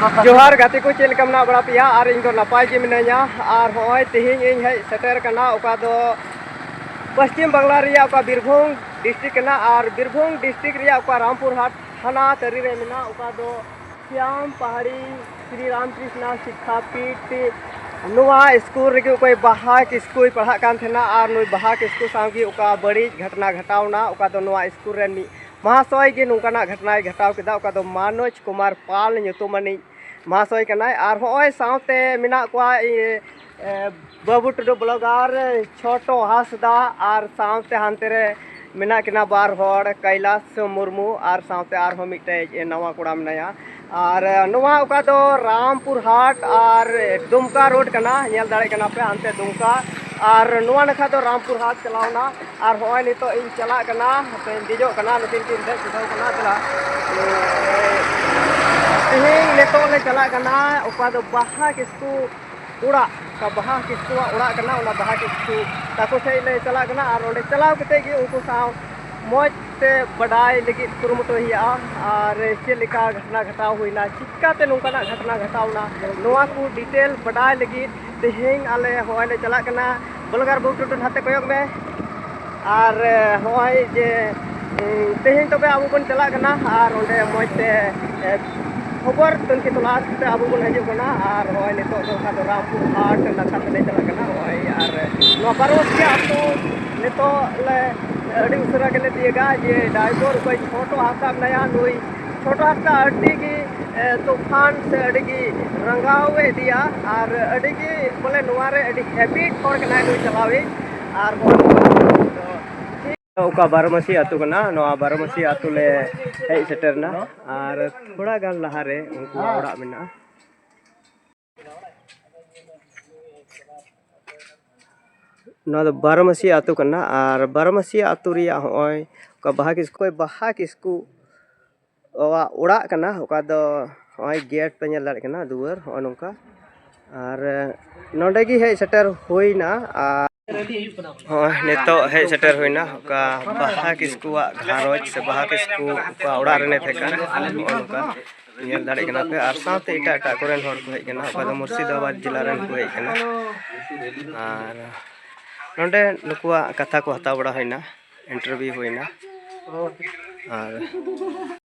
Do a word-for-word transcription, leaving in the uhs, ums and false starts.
ᱡᱚᱦᱟᱨ ᱜᱟᱛᱮ ᱠᱚ, ᱪᱮᱫ ᱞᱮᱠᱟ ᱢᱮᱱᱟᱜ ᱵᱟᱲᱟ ᱯᱮᱭᱟ? ᱟᱨ ᱤᱧ ᱫᱚ ᱱᱟᱯᱟᱭ ᱜᱮ ᱢᱤᱱᱟᱹᱧᱟ᱾ ᱟᱨ ᱦᱚᱸᱜᱼᱚᱭ ᱛᱮᱦᱮᱧ ᱤᱧ ᱦᱮᱡ ᱥᱮᱴᱮᱨ ᱠᱟᱱᱟ ᱚᱠᱟ ᱫᱚ ᱯᱚᱥᱪᱤᱢ ᱵᱟᱝᱞᱟ ᱨᱮᱭᱟᱜ ᱚᱠᱟ ᱵᱤᱨᱵᱷᱩᱢ ᱰᱤᱥᱴᱨᱤᱠᱴ ᱠᱟᱱᱟ᱾ ᱟᱨ ᱵᱤᱨᱵᱷᱩᱢ ᱰᱤᱥᱴᱨᱤᱠᱴ ᱨᱮᱭᱟᱜ ᱚᱠᱟ ᱨᱟᱢᱯᱩᱨ ᱦᱟᱴ ᱛᱷᱟᱱᱟ ᱛᱟᱹᱨᱤ ᱨᱮ ᱢᱮᱱᱟᱜ, ᱚᱠᱟ ᱫᱚ ᱥᱭᱟᱢ ᱯᱟᱦᱟᱲᱤ ᱥᱨᱤ ᱨᱟᱢᱠᱨᱤᱥᱱᱟ ᱥᱤᱠᱠᱷᱟ ᱯᱤᱴ, ᱱᱚᱣᱟ ᱥᱠᱩᱞ ᱨᱮᱜᱮ ᱚᱠᱚᱭ ᱵᱟᱦᱟ ᱠᱤᱥᱠᱩᱭ ᱯᱟᱲᱦᱟᱜ ᱠᱟᱱ ᱛᱟᱦᱮᱱᱟ᱾ ᱟᱨ ᱱᱩᱭ ᱵᱟᱦᱟ ᱠᱤᱥᱠᱩ ᱥᱟᱶ ᱜᱮ ᱚᱠᱟ ᱵᱟᱹᱲᱤᱡ ᱜᱷᱚᱴᱚᱱᱟ ᱜᱷᱚᱴᱟᱣᱱᱟ, ᱚᱠᱟ ᱫᱚ ᱱᱚᱣᱟ ᱥᱠᱩᱞ ᱨᱮᱱ ᱢᱤᱫ ᱢᱟᱦᱟᱥᱚᱭ ᱜᱮ ᱱᱚᱝᱠᱟᱱᱟᱜ ᱜᱷᱚᱴᱚᱱᱟᱭ ᱜᱷᱚᱴᱟᱣ ᱠᱮᱫᱟ, ᱚᱠᱟ ᱫᱚ ᱢᱟᱱᱳᱡᱽ ᱠᱩᱢᱟᱨ ᱯᱟᱞ ᱧᱩᱛᱩᱢᱟᱱᱤᱡ ᱢᱟᱦᱟᱥᱚᱭ ᱠᱟᱱᱟᱭ᱾ ᱟᱨ ᱦᱚᱸᱜᱼᱚᱭ ᱥᱟᱶᱛᱮ ᱢᱮᱱᱟᱜ ᱠᱚᱣᱟ, ᱤᱭᱟᱹ, ᱮ, ᱵᱟᱹᱵᱩ ᱴᱩᱰᱩ ᱵᱞᱚᱜᱟᱨ, ᱪᱷᱳᱴᱳ ᱦᱟᱸᱥᱫᱟ, ᱟᱨ ᱥᱟᱶᱛᱮ ᱦᱟᱱᱛᱮ ᱨᱮ ᱢᱮᱱᱟᱜ ᱠᱤᱱᱟ ᱵᱟᱨ ᱦᱚᱲ, ᱠᱟᱭᱞᱟᱥ ᱢᱩᱨᱢᱩ ᱟᱨ ᱥᱟᱶᱛᱮ ᱟᱨᱦᱚᱸ ᱢᱤᱫᱴᱮᱡ ᱱᱟᱣᱟ ᱠᱚᱲᱟ ᱢᱮᱱᱟᱭᱟ᱾ ᱟᱨ ᱱᱚᱣᱟ ᱚᱠᱟ ᱫᱚ ᱨᱟᱢᱯᱩᱨ ᱦᱟᱴ ᱟᱨ ᱫᱩᱢᱠᱟ ᱨᱳᱰ ᱠᱟᱱᱟ, ᱧᱮᱞ ᱫᱟᱲᱮᱭᱟᱜ ᱠᱟᱱᱟ ᱯᱮ ᱦᱟᱱᱛᱮ ᱫᱩᱢᱠᱟ, ᱟᱨ ᱱᱚᱣᱟ ᱱᱟᱠᱷᱟ ᱫᱚ ᱨᱟᱢᱯᱩᱨ ᱦᱟᱴ ᱪᱟᱞᱟᱣᱱᱟ᱾ ᱟᱨ ᱦᱚᱸᱜᱼᱚᱭ ᱱᱤᱛᱚᱜ ᱤᱧ ᱪᱟᱞᱟᱜ ᱠᱟᱱᱟ, ᱦᱟᱯᱮᱧ ᱫᱮᱡᱚᱜ ᱠᱟᱱᱟ, ᱱᱩᱠᱤᱱ ᱠᱤᱱ ᱫᱮᱡ ᱵᱩᱡᱷᱟᱹᱣ ᱠᱟᱱᱟ᱾ ᱫᱮᱞᱟ, ᱛᱮᱦᱮᱧ ᱱᱤᱛᱚᱜ ᱞᱮ ᱪᱟᱞᱟᱜ ᱠᱟᱱᱟ ᱚᱠᱟ ᱫᱚ ᱵᱟᱦᱟ ᱠᱤᱥᱠᱩ ᱚᱲᱟᱜ, ᱚᱠᱟ ᱵᱟᱦᱟ ᱠᱤᱥᱠᱩᱣᱟᱜ ᱚᱲᱟᱜ ᱠᱟᱱᱟ, ᱚᱱᱟ ᱵᱟᱦᱟ ᱠᱤᱥᱠᱩ ᱛᱟᱠᱚ ᱴᱷᱮᱡ ᱞᱮ ᱪᱟᱞᱟᱜ ᱠᱟᱱᱟ᱾ ᱟᱨ ᱚᱸᱰᱮ ᱪᱟᱞᱟᱣ ᱠᱟᱛᱮ ᱜᱮ ᱩᱱᱠᱩ ᱥᱟᱶ ᱢᱚᱡᱽ ᱛᱮ ᱵᱟᱰᱟᱭ ᱞᱟᱹᱜᱤᱫ ᱠᱩᱨᱩᱢᱩᱴᱩᱭ ᱦᱩᱭᱩᱜᱼᱟ᱾ ᱟᱨ ᱪᱮᱫ ᱞᱮᱠᱟ ᱜᱷᱚᱴᱚᱱᱟ ᱜᱷᱚᱴᱟᱣ ᱦᱩᱭᱱᱟ, ᱪᱤᱠᱟᱛᱮ ᱱᱚᱝᱠᱟᱱᱟᱜ ᱜᱷᱚᱴᱚᱱᱟ ᱜᱷᱚᱴᱟᱣᱱᱟ, ᱱᱚᱣᱟ ᱠᱚ ᱰᱤᱴᱮᱞ ᱵᱟᱰᱟᱭ ᱞᱟᱹᱜᱤᱫ ᱛᱮᱦᱮᱧ ᱟᱞᱮ ᱦᱚᱸᱜᱼᱚᱭ ᱞᱮ ᱪᱟᱞᱟᱜ ᱠᱟᱱᱟ᱾ ᱵᱞᱚᱜᱟᱨ ᱵᱟᱹᱵᱩ ᱴᱩᱰᱩ, ᱱᱟᱛᱮ ᱠᱚᱭᱚᱜ ᱢᱮ᱾ ᱟᱨ, ᱮ, ᱦᱚᱸᱜᱼᱚᱭ ᱡᱮ, ᱩᱸ, ᱛᱮᱦᱮᱧ ᱛᱚᱵᱮ ᱟᱵᱚ ᱵᱚᱱ ᱪᱟᱞᱟᱜ ᱠᱟᱱᱟ ᱟᱨ ᱚᱸᱰᱮ ᱢᱚᱡᱽ ᱛᱮ, ᱮ, ᱠᱷᱚᱵᱚᱨ ᱛᱩᱱᱠᱷᱤ ᱛᱚᱞᱟᱥ ᱛᱮ ᱟᱵᱚ ᱵᱚᱱ ᱦᱤᱡᱩᱜ ᱠᱟᱱᱟ᱾ ᱟᱨ ᱦᱚᱸᱜᱼᱚᱭ ᱱᱤᱛᱚᱜ ᱫᱚ ᱚᱠᱟ ᱫᱚ ᱨᱟᱢᱯᱩᱨ ᱦᱟᱴ ᱱᱟᱠᱷᱟ ᱛᱮᱞᱮ ᱪᱟᱞᱟᱜ ᱠᱟᱱᱟ᱾ ᱦᱚᱸᱜᱼᱚᱭ ᱟᱨ ᱱᱚᱣᱟ ᱵᱟᱨᱚ ᱵᱟᱥᱠᱮ ᱟᱹᱛᱩ ᱱᱤᱛᱚᱜ ᱞᱮ ᱟᱹᱰᱤ ᱩᱥᱟᱹᱨᱟ ᱜᱮᱞᱮ ᱛᱤᱭᱟᱹᱜᱟ᱾ ᱡᱮ ᱰᱟᱭᱵᱚᱨ ᱚᱠᱚᱭ ᱪᱷᱳᱴᱳ ᱦᱟᱸᱥᱫᱟ ᱢᱮᱱᱟᱭᱟ, ᱱᱩᱭ ᱪᱷᱳᱴᱳ ᱦᱟᱸᱥᱫᱟ ᱟᱹᱰᱤ ᱜᱮ, ᱮ, ᱛᱩᱯᱷᱟᱱ ᱥᱮ ᱟᱹᱰᱤ ᱜᱮ ᱨᱟᱸᱜᱟᱣ ᱮ ᱤᱫᱤᱭᱟ᱾ ᱟᱨ ᱟᱹᱰᱤ ᱜᱮ ᱵᱚᱞᱮ ᱱᱚᱣᱟ ᱨᱮ ᱟᱹᱰᱤ ᱦᱮᱵᱤᱴ ᱦᱚᱲ ᱠᱟᱱᱟᱭ ᱱᱩᱭ ᱪᱟᱞᱟᱣᱤᱡ᱾ ᱟᱨ ᱦᱚᱸᱜᱼᱚᱭ ᱱᱚᱣᱟ ᱫᱚ ᱚᱠᱟ ᱵᱟᱨᱚᱢᱟᱹᱥᱤ ᱟᱹᱛᱩ ᱠᱟᱱᱟ, ᱱᱚᱣᱟ ᱵᱟᱨᱚᱢᱟᱹᱥᱤ ᱟᱹᱛᱩ ᱞᱮ ᱦᱮᱡ ᱥᱮᱴᱮᱨ ᱮᱱᱟ᱾ ᱟᱨ ᱛᱷᱚᱲᱟ ᱜᱟᱱ ᱞᱟᱦᱟᱨᱮ ᱩᱱᱠᱩᱣᱟᱜ ᱚᱲᱟᱜ ᱢᱮᱱᱟᱜᱼᱟ᱾ ᱱᱚᱣᱟ ᱫᱚ ᱵᱟᱨᱚᱢᱟᱹᱥᱤ ᱟᱹᱛᱩ ᱠᱟᱱᱟ᱾ ᱟᱨ ᱵᱟᱨᱚᱢᱟᱹᱥᱤ ᱟᱹᱛᱩ ᱨᱮᱭᱟᱜ ᱦᱚᱸᱜᱼᱚᱭ ᱚᱠᱟ ᱵᱟᱦᱟ ᱠᱤᱥᱠᱩ, ᱵᱟᱦᱟ ᱠᱤᱥᱠᱩ ᱚᱲᱟᱜ ᱠᱟᱱᱟ, ᱚᱠᱟ ᱫᱚ ᱦᱚᱸᱜᱼᱚᱭ ᱜᱮᱴ ᱯᱮ ᱧᱮᱞ ᱫᱟᱲᱮᱭᱟᱜ ᱠᱟᱱᱟ, ᱫᱩᱣᱟᱹᱨ ᱦᱚᱸᱜᱼᱚ ᱱᱚᱝᱠᱟ᱾ ᱟᱨ ᱱᱚᱸᱰᱮ ᱜᱮ ᱦᱮᱡ ᱥᱮᱴᱮᱨ ᱦᱩᱭᱱᱟ᱾ ᱟᱨ ᱦᱚᱸᱜᱼᱚᱭ ᱱᱤᱛᱚᱜ ᱦᱮᱡ ᱥᱮᱴᱮᱨ ᱦᱩᱭᱱᱟ ᱚᱠᱟ ᱵᱟᱦᱟ ᱠᱤᱥᱠᱩᱣᱟᱜ ᱜᱷᱟᱨᱚᱸᱡᱽ ᱥᱮ ᱵᱟᱦᱟ ᱠᱤᱥᱠᱩ ᱚᱠᱟ ᱚᱲᱟᱜ ᱨᱮ ᱛᱟᱦᱮᱸ ᱠᱟᱱᱟ, ᱦᱚᱸᱜᱼᱚ ᱱᱚᱝᱠᱟ᱾ ᱧᱮᱞ ᱫᱟᱲᱮᱭᱟᱜ ᱠᱟᱱᱟ ᱯᱮ, ᱟᱨ ᱥᱟᱶᱛᱮ ᱮᱴᱟᱜ ᱮᱴᱟᱜ ᱠᱚᱨᱮᱱ ᱦᱚᱲ ᱠᱚ ᱦᱮᱡ ᱟᱠᱟᱱᱟ, ᱚᱠᱟ ᱫᱚ ᱢᱩᱨᱥᱤᱫᱟᱵᱟᱫᱽ ᱡᱮᱞᱟ ᱨᱮᱱ ᱠᱚ ᱦᱮᱡ ᱟᱠᱟᱱᱟ᱾ ᱟᱨ ᱱᱚᱰᱮ ᱱᱩᱠᱩᱣᱟᱜ ᱠᱟᱛᱷᱟ ᱠᱚ ᱦᱟᱛᱟᱣ ᱵᱟᱲᱟ ᱦᱩᱭᱱᱟ, ᱤᱱᱴᱟᱨᱵᱷᱤᱭᱩ ᱦᱩᱭᱱᱟ᱾ ᱟᱨ